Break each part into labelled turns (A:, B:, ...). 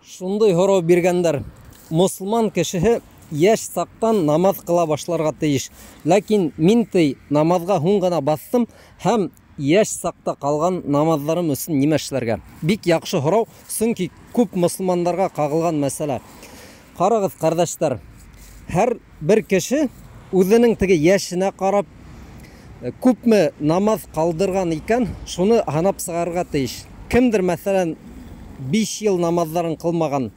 A: Шундай һорау биргәндәр. Мосолман кешеһе йәш саҡтан намаҙ ҡыла башларға тейеш. Ләкин мин ти намаҙға һуң ғына баҫтым һәм йәш саҡта ҡалған намаҙҙарым өсөн нимә эшләргә? Бик яҡшы һорау, сөнки күп мосолмандарға ҡағылған мәсьәлә. Ҡарағыҙ, ҡәрҙәштәр, һәр бер кеше үҙенең теге йәшенә ҡарап күпме намаҙ ҡалдырған икән, шуны һанап сығарырға тейеш. Кемдер, мәҫәлән, 5 йыл намаҙҙарын ҡылмаған,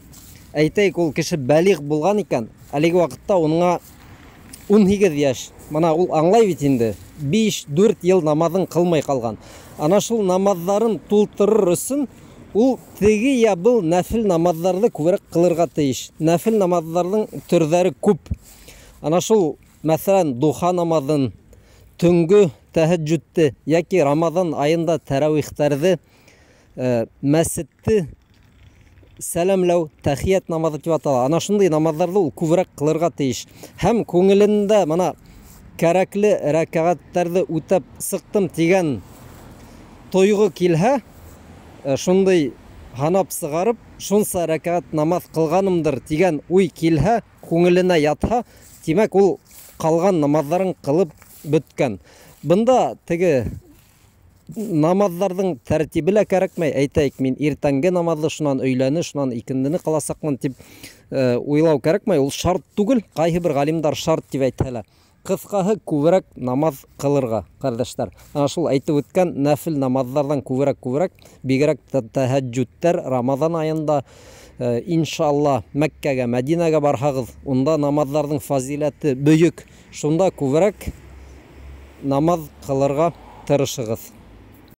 A: әйтәйек, ул кеше бәлиғ булған икән, әлеге ваҡытта уныңа 18 йәш. Мына ул аңлай бит инде, 5-4 йыл намаҙын ҡылмай ҡалған. Ана шул намаҙҙарын тултырыр өсөн ул теге я был нәфил намаҙҙарҙы күберәк ҡылырға тейеш. Нәфил намаҙҙарҙың төрҙәре күп. Ана шул, мәҫәлән, духа намаҙын, төнгө тәһәджүдте йәки Рамаҙан айында тәрәүихтәрҙе, мәсетте сәләмләү, тәхият намаҙы тип атала. Ана шундай намаҙҙарҙы ул күберәк ҡылырға тейеш. Һәм күңелендә мына кәрәкле рәкәғәттәрҙе үтәп сыҡтым тигән тойғо килһә, шундай һанап сығарып, шунса рәкәғәт намаҙ ҡылғанымдыр тигән уй килһә, күңеленә ятһа, тимәк, ул ҡалған намаҙҙарын ҡылып бөткән. Бында теге намаҙҙарҙың тәртибе лә кәрәкмәй. Әйтәйек, мин иртәнге намаҙҙы, шунан өйләне, шунан икендене ҡыласаҡмын тип уйлау кәрәкмәй. Ул шарт түгел, ҡайһы бер ғалимдар шарт тип әйтһә лә. Ҡыҫҡаһы, күберәк намаҙ ҡылырға, ҡәрҙәштәр. Ана шул әйтеп үткән нәфил намаҙҙарҙан күберәк-күберәк, бигерәк тә тәһәджүдтәр Рамаҙан айында, иншалла, Мәккәгә, Мәдинәгә барһағыҙ, унда намаҙҙарҙың фазиләте бөйөк. Шунда күберәк намаҙ ҡылырға тырышығыҙ.